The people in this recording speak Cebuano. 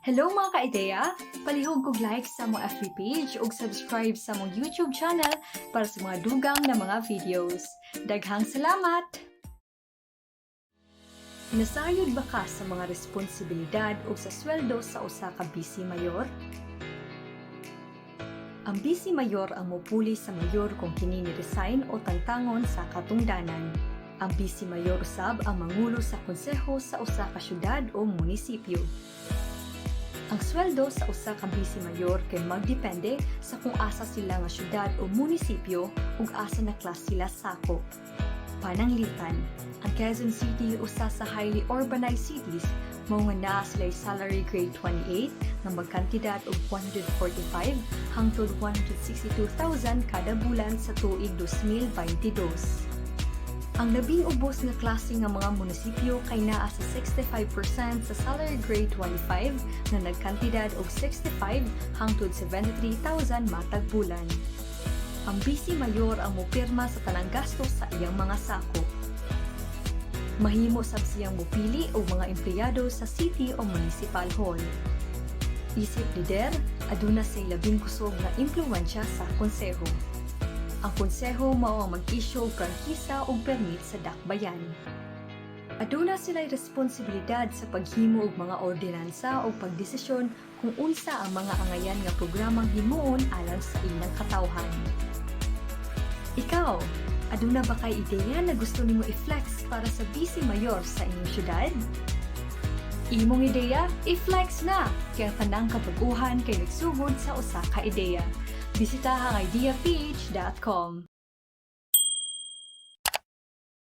Hello, mga ka-ideya! Palihog og like sa among FB page ug subscribe sa among YouTube channel para sa mga dugang na mga videos. Daghang salamat! Nasayod ba ka sa mga responsibilidad o sa sweldo sa usa ka bise mayor? Ang bise mayor ang mupuli sa mayor kung kini ni resign o tangtangon sa katungdanan. Ang bise mayor usab ang mangulo sa konseho sa usa ka syudad o munisipyo. Ang sweldo sa usa ka bise mayor kay magdepende sa kung asa sila nga syudad o munisipyo ug asa na class sila sakop. Pananglitan, ang Quezon City usa sa highly urbanized cities, mao nga naa sila salary grade 28 nga magkantidad og 145 hangtod 162,000 kada bulan sa tuig 2022. Ang labing ubos nga klase nga mga munisipyo kay naa sa 65% sa salary grade 25 nga nagkantidad og 65 hangtod 73,000 matag bulan. Ang bise mayor ang mopirma sa tanang gastos sa iyang mga sakop. Mahimo sab siyang mopili og mga empleyado sa city o municipal hall. Isip lider, aduna say labing kusog nga impluwensya sa konseho. Ang konseho mao ang mag-isyu og prangkisa ug permit sa dakbayan. Aduna sila'y responsibilidad sa paghimo og mga ordinansa o pagdesisyon kung unsa ang mga angayan nga programang himuon alang sa ilang katawhan. Ikaw, aduna ba kay ideya na gusto nimo i-flex para sa bise mayor sa inyong syudad? Imong ideya, i-flex na! Kay ang tanang kabag-uhan kay nagsugod sa usa ka ideya. Bisitaha ang ideaph.com.